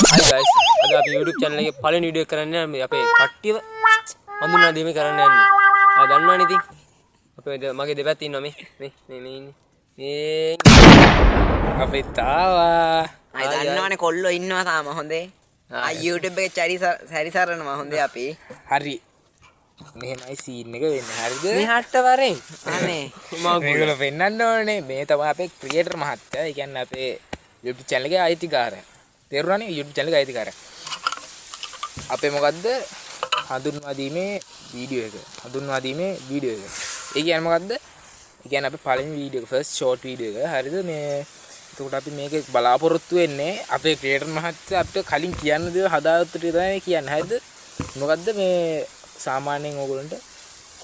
Hi guys, අද අපි YouTube channel එකේ පළවෙනි වීඩියෝ එක කරන්න යන්නේ. මේ අපේ කට්ටියව හඳුන්වා දීමේ කරන්න යන්නේ. ආ, දන්නවනේ ඉතින්. අපේ මගේ දෙපැත්තේ ඉන්නවා මේ මේ මේ මේ ඉන්නේ. මේ අපි තාවා. අය දන්නවනේ, කොල්ලෝ ඉන්නවා තාම හොඳේ. ආ, YouTube එකේ චරි සැරිසරනවා හොඳේ අපි. හරි, මෙහෙමයි සීන් එක වෙන්නේ, හරිද? මෙහාට වරෙන්. අනේ. මේගොල්ලෝ පෙන්වන්න ඕනේ. මේ තමයි අපේ ක්‍රියේටර් මහත්තයා. ඒ කියන්නේ අපේ YouTube channel එකේ අයිතිකාරයා. තේරුණානේ? YouTube channel එකේ අයිතිකාරයා. අපේ මොකද්ද, හඳුන්වා දීමේ වීඩියෝ එක. හඳුන්වා දීමේ වීඩියෝ එක. ඒ කියන්නේ මොකද්ද? ඒ කියන්නේ අපේ පළවෙනි වීඩියෝ එක, ෆස්ට් ෂෝට් වීඩියෝ එක. හරිද? මේ එතකොට අපි මේකේ බලාපොරොත්තු වෙන්නේ අපේ ක්‍රියේටර් මහත්තයා අපිට කලින් කියන්න දේවල් හදාගත්තු ටික තමයි කියන්නේ. හරිද? මොකද්ද, මේ සාමාන්‍යයෙන් ඕගොල්ලන්ට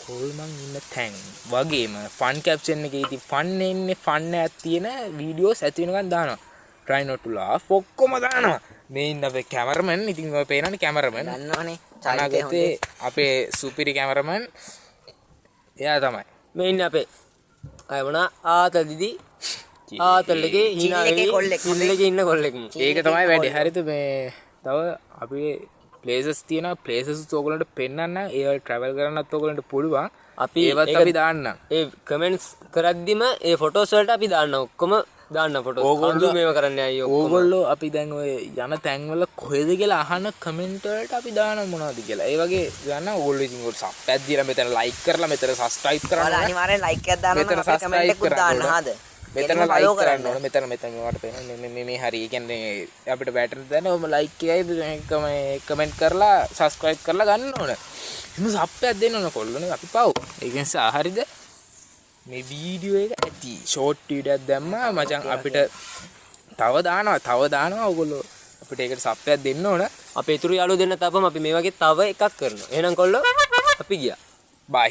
හොල්මන් ඉන්න තැන් වගේම ෆන් කැප්ෂන් එකේ ඉතින් ෆන් එන්නේ, ෆන් එකක් තියෙන වීඩියෝස් ඇති වෙනකන් දානවා. Try not to laugh ඔක්කොම දානවා. මේ ඉන්න අපේ කැමරමන්. ඉතින් ඔය පේනවනේ කැමරමන්. දන්නවනේ චරිතය. අනාගතේ හොඳේ. අපේ සුපිරි කැමරමන් එයා තමයි. මේ ඉන්නේ අපේ අය මොනා ආතල් දිදි, ආතල් එකේ හිනා චිල් එකේ වෙවි කොල්ලෙක්. චිල් එකේ ඉන්න කොල්ලෙක්. ඒක තමයි වැඩේ. හරිද? මේ තව අපේ ප්ලේසස් තියෙනවා. ප්ලේසස් ඔයගොල්ලන්ට පෙන්වන්න, ඒවල් ට්‍රැවල් කරන්නත් ඔයගොල්ලන්ට පුළුවන්. අපි ඒවත් අපි දාන්නම්. ඒ කමෙන්ට්ස් කරද්දිම ඒ ෆොටෝස් වලට අපි දාන්න, ඔක්කොම දාන්න ෆොටෝස්. ඕගොල්ලෝ- අඳු මේව කරන්නේ අයියෝ ඔක්කොම. ඕගොල්ලෝ අපි දැන් ඔය යන තැන්වල කොහෙද කියලා අහන කමෙන්ට් වලට අපි දාන මොනවද කියලා. ඒ වගේ දාන්න ඕගොල්ලෝ. ඉතින් ඔය සබ් එකක් දීලා, මෙතන ලයික් කරලා, මෙතන සබ්ස්ක්‍රයිබ් කරන්න ඔයාලා ඕන. අනිවාර්යෙන් ලයික් එකක් දාන්න මෙතන ඕන, අපේ කමෙන්ට් සබ්ස්ක්‍රයිබ් එකකුත් කරන්න දාන්න. ඕන. හාද? මෙතන කෙලින්ම ලයික් follow කරන්න ඕන. මෙතන මෙතන මේවට පේන මේ මේ මේ හරි. ඒ කියන්නේ අපිට වැටෙන තැන ඔහොම ලයික් එකයි මේක මේ කමෙන්ට් කරලා සබ්ස්ක්‍රයිබ් කරලා ගන්න ඕන. එහෙම සබ් එකක් දෙන්න ඕන කොල්ලෝනේ, අපි පව්. ඒක නිසා හරිද, මේ වීඩියෝ එක ඇති. ෂෝට් වීඩියෝ එකක් දැම්මා මචං. අපිට තව දානවා, තව දානවා. ඔයගොල්ලෝ අපිට ඒකට සබ් එකක් දෙන්න ඕන. අපේ ඉතුරු යාළුවෝ දෙන්න තවම අපි මේ වගේ තව එකක් කරනවා. එහෙනම් කොල්ලෝ, අපි ගියා. බයි.